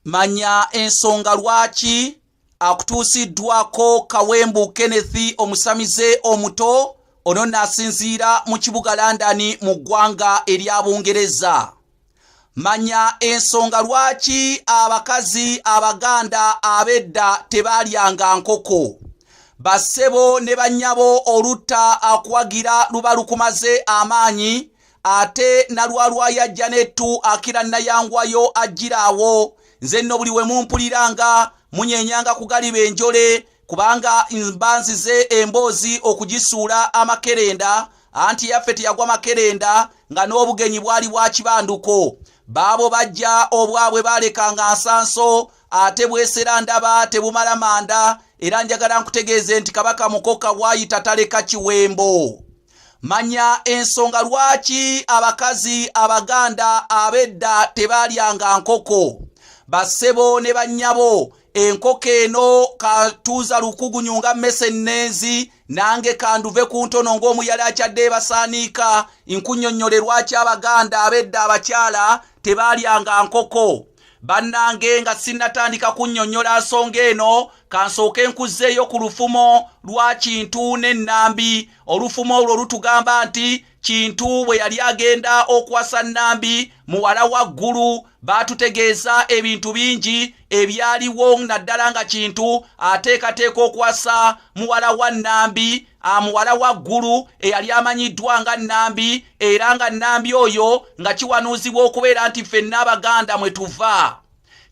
Manya ensonga lwaki akutuusiddwako Kawembu Kenneth omusamize omuto ono n'asinziira mu kibuga London mu ggwanga erya Bungereza. Manya ensonga lwaki abakazi Abaganda ab'edda tebaalyanga nkoko. Bassebo ne bannyabo, olutta akuwagira luba lukumaze amaanyi, ate nalwalwa yajja nettu akira nayangwayo ajjiraawo. Nze nno buli we mumpuliranga munyenyanga kugaliba enjole, kubanga mba nzize emboozi okugisuula amakerenda, anti yaffe teyagwa makerenda nga n'obugenyi bwali bwa kibanduko. Baabo bajja obwabwe baalekanga nsanso, ate bwesera ndaba tebumala manda. Era njagala nkutegeeze nti Kabaka Mukoka bw'ayita taleka kiwembo. Manya ensonga lwaki abakazi Abaganda ab'edda tebaalyanga nkoko. Bassebo ne bannyabo, enkoko eno katuuza lukugunyu nga mmese ennenzi, nange kanduve ku ntono ng'omuyala akyadde ebasaaniika, nkunnyonnyole lwaki Abaganda ab'edda abakyala tebaalyanga nkoko. Bannange, nga sinnatandika kunnyonnyola nsonga eno, kansooke nkuzzeeyo ku lufumo lwa Kintu n'Ennambi. Olufumo olwo lutugamba nti Kintu bwe yali agenda okuwasa Nnambi muwala wa Ggulu, baatutegeeza ebintu bingi ebyaliwo, naddala nga Kintu ateekateeka okuwasa muwala wa Nnambi, muwala wa Ggulu eyali amanyiddwa nga Nnambi, era nga Nnambi oyo nga kiwanuuzibwa okubeera nti ffenna Abaganda mwe tuva.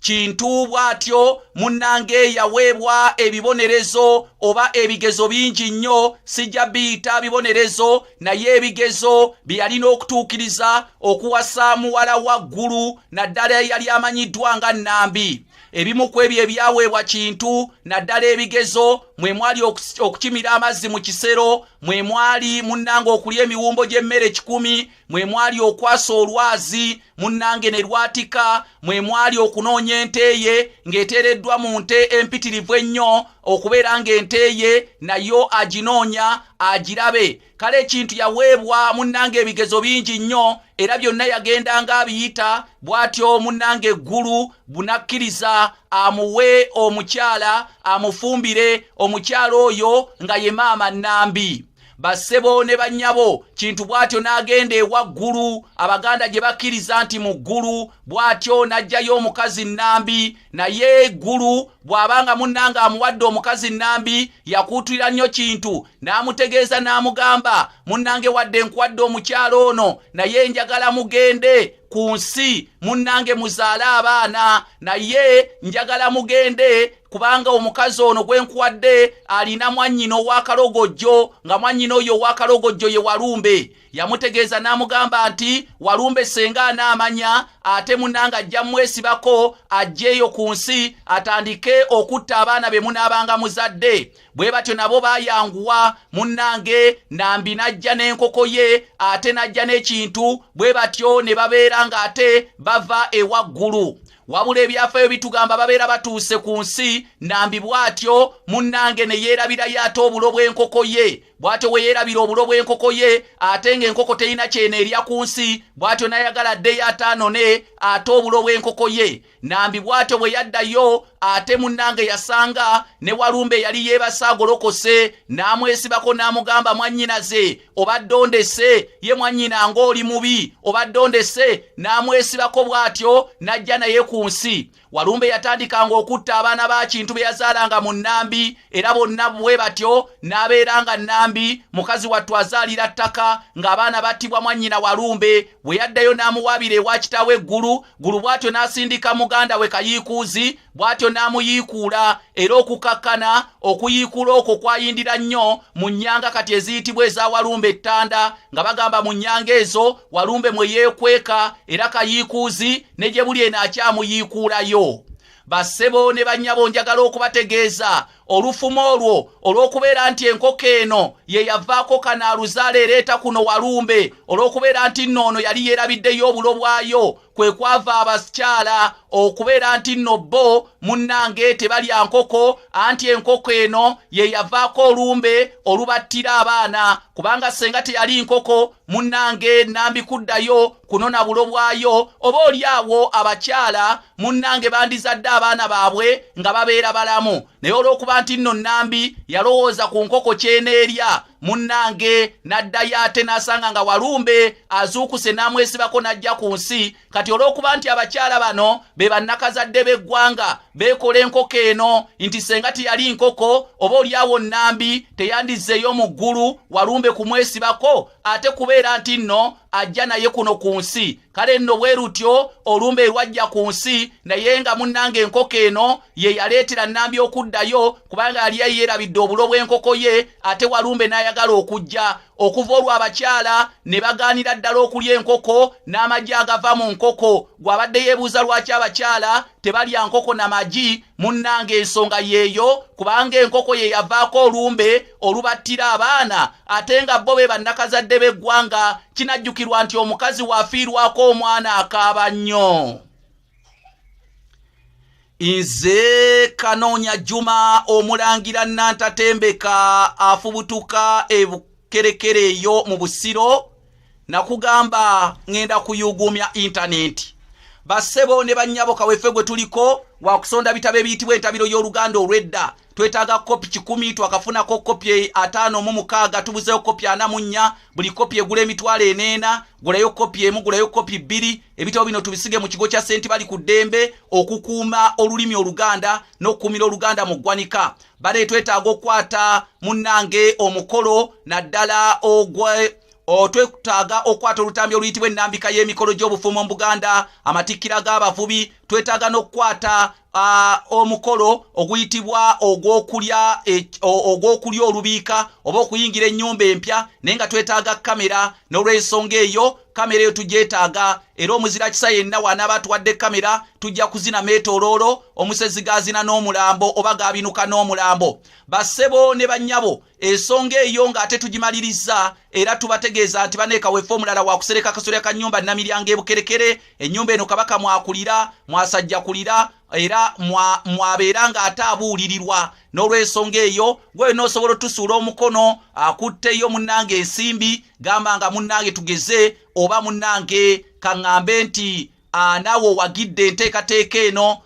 Kintu bw'atyo munnange yaweebwa ebibonerezo oba ebigezo bingi nnyo, sijja biyita bibonerezo, naye ebigezo bye yalina okutuukiriza okuwasa muwala wa Ggulu, naddala eyali amanyiddwa nga Nnambi. Ebimu ku ebyo ebyaweebwa Kintu, naddala ebigezo, mwe mwali okukimira amazzi mu kisero, mwe mwali munnange okulya emiwumbo gy'emmere 100, mwe mwali okwasa olwazi munnange ne lwatika, mwe mwali okunoonya ente ye ng'eteereddwa mu nte empitirivu ennyo, okubeera ng'ente ye nayo aginoonya agirabe. Kale ekintu yaweebwa munnange ebigezo bingi nnyo, era byonna yagendanga abiyita. Bw'atyo munnange Eggulu bunakkiriza amuwe omukyala amufumbire, omukyala oyo nga ye maama Nnambi. Bassebo ne bannyabo, Kintu bw'atyo n'agenda ewa Ggulu, Abaganda gye bakkiriza nti mu ggulu, bw'atyo n'aggyayo omukazi Nnambi. Naye Ggulu bw'abanga munnange amuwadde omukazi Nnambi, yakuutulira nnyo Kintu n'amutegeeza n'amugamba, "Munnange, wadde nkuwadde omukyala ono, naye njagala mugende ku nsi munnange muzaale abaana, naye njagala mugende kubanga omukazi ono gwe nkuwadde alina mwannyina ow'akalogojjo, nga mwannyina oyo ow'akalogojjo ye Walumbe." Yamutegeeza n'amugamba nti Walumbe senga anaamanya, ate munnange ajja mmwesibako, ajjeeyo ku nsi atandike okutta abaana be munaabanga muzadde. Bwe batyo nabo baayanguwa, munnange Nambi n'ajja n'enkoko ye, ate n'ajja n'ekintu, bwe batyo ne babeera ng'ate bava ewaggulu. Wabula ebyafaayo bitugamba babeera batuuse ku nsi, Nambi bw'atyo munnange ne yeerabirayo ate obulo bw'enkoko ye. Bw'atyo bwe yeerabira obulo bw'enkoko ye, ate ng'enkoko terina kyeno erya ku nsi, bw'atyo n'ayagala addeyo ate anone ate obulo bw'enkoko ye. Nambi bw'atyo bwe yaddayo, ate munnange yasanga ne Walumbe yali yeebase agolokose, n'amwesibako n'amugamba, "Mwannyinaze, obadde ondese?" Ye mwannyina ng'oli mubi, obadde ondese? N'amwesibako bw'atyo n'ajja naye ku nsi. Walumbe yatandikanga okutta abaana ba Kintu be yazaalanga mu Nnambi, era bonna bwe batyo n'abeera nga Nnambi mukazi wattu azaalira ttaka, ng'abaana battibwa mwannyina Walumbe. Bwe yaddayo n'amuwaabira ewa kitaawe Eggulu, Ggulu bw'atyo n'asindika muganda we Kayiikuuzi, bw'atyo n'amuyiikuula, era okukakkana okuyiikuula okwo kwayindira nnyo mu nnyanga kati eziyitibwa eza Walumbe Ettanda, nga bagamba mu nnyanga ezo Walumbe mwe yeekweka, era Kayiikuuzi ne gye buli eno akyamuyiikuulayo. Bassebo ne bannyabo, njagala okubategeeza olufumo olwo olw'okubeera nti enkoko eno ye yavaako kanaaluzaala ereeta kuno Walumbe, olw'okubeera nti nno ono yali yeerabiddeyo obulo bwayo. Kwe kwava abakyala okubeera nti nno bo munnange tebalya nkoko, anti enkoko eno ye yavaako olumbe olubattira abaana, kubanga senga teyali nkoko munnange Nambi kuddayo kunona bulo bwayo, oba oli awo abakyala munnange bandizadde abaana baabwe nga babeera balamu. Naye olw'okuba nti nno Nambi yalowooza ku nkoko kyeneerya, munnange n'addayo ate n'asanga nga Walumbe azuukuse n'amwesibako n'ajja ku nsi. Kati olw'okuba nti abakyala bano be bannakazadde b'eggwanga, beekola enkoko eno nti senga teyali nkoko, oba oliawo Nambi teyandizzeeyo mu ggulu Walumbe kumwesibako ate kubeera nti nno ajja naye kuno ku nsi. Kale nno bwe lutyo olumbe lwajja ku nsi, naye nga munnange enkoko eno ye yaleetera Nambi okuddayo, kubanga yali yeerabidde obulo bw'enkoko ye, ate Walumbe n'ayagala okujja. Okuva olwo abakyala ne bagaanira ddala okulya enkoko n'amagi agava mu nkoko. Gw'abadde yeebuuza lwaki abakyala tebalya nkoko na magi, munnange ensonga yeeyo, kubanga enkoko ye yavaako olumbe olubattira abaana, ate nga bo be bannakazadde b'eggwanga. Kinajjukirwa nti omukazi waafiirwako omwana akaaba nnyo. Nze Kanoonya Juma, omulangira Nantatembeka afubutuka ebukerekere eyo mu Busiro, nakugamba ŋŋenda kuyuguumya intaneti. Bassebo ne bannyabo, kaweefube gwe tuliko wakusonda bitabo ebiyitibwa Entabiro y'Oluganda Olw'edda. Twetaaga kopi 100, twakafunako kopi 56, tubuzeyo kopi 44. Buli kopi egula 40,000. Gulayo kopi emu, gulayo kopi bbiri. Ebitabo bino tubisige mu kigo kya Senti Bali ku Ddembe okukuuma olulimi Oluganda n'okukuumira Oluganda mu ggwanika. Bale twetaaga okukwata munnange omukolo, naddala ogwe twetaaga okukwata olutambi oluyitibwa Ennambika y'Emikolo gy'Obufumbo mu Buganda, Amatikkira g'Abavubi. Twetaaga n'okukwata omukolo oguyitibwa ogw'okulya olubiika oba okuyingira ennyumba empya, naye nga twetaaga kamera. N'olw'ensonga eyo kamera eyo tugyetaaga, era omuzira kisa yenna wanaaba atuwadde kamera, tujja kuzina meetooloolo omusezi gazina n'omulambo oba gabinuka n'omulambo. Bassebo ne bannyabo, ensonga eyo ng'ate tugimaliriza, era tubategeeza nti baneekaweefe omulala wakusereka akasolya ka nnyumba Namiryango ebukerekere. Ennyumba eno Kabaka mwakulira, mwasajja kulira, era mwabeera ng'ate abuulirirwa. N'olw'ensonga eyo gwe n'osobola otusuula omukono akutteyo munnange ensimbi, gamba nga munnange tugeze oba munnange kaŋŋambe nti naawe owagidde enteekateeka eno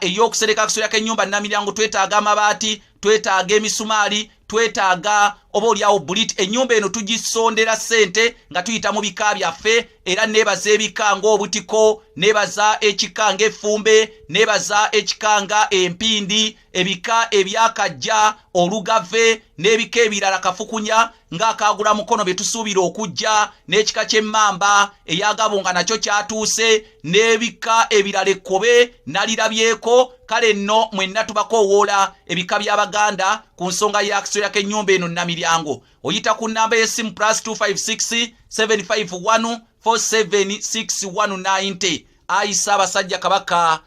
ey'okusereka akasolya k'ennyumba Namiryango. Twetaaga amabaati, twetaaga emisumaali, twetaaga oba oliawo bulit. Ennyumba eno tugisondera ssente nga tuyita mu bika byaffe, era neebaza ebika ng'Obutiko, neebaza ekika ng'Effumbe, neebaza ekika nga Empindi, ebika ebyakajja, Olugave n'ebika ebirala, Kafukunya ng'akaagula mukono bye tusuubira okujja, n'ekika ky'Emmamba eyagabo nga nakyo kyatuuse, n'ebika ebirala, Ekkobe nalirabyeko. Kale nno mwenna tubakoowoola, ebika by'Abaganda, ku nsonga y'akasolya k'ennyumba eno Namiryango. Oyita ku nnamba y'essimu +256 751 476190. Ayi Ssaabasajja Kabaka.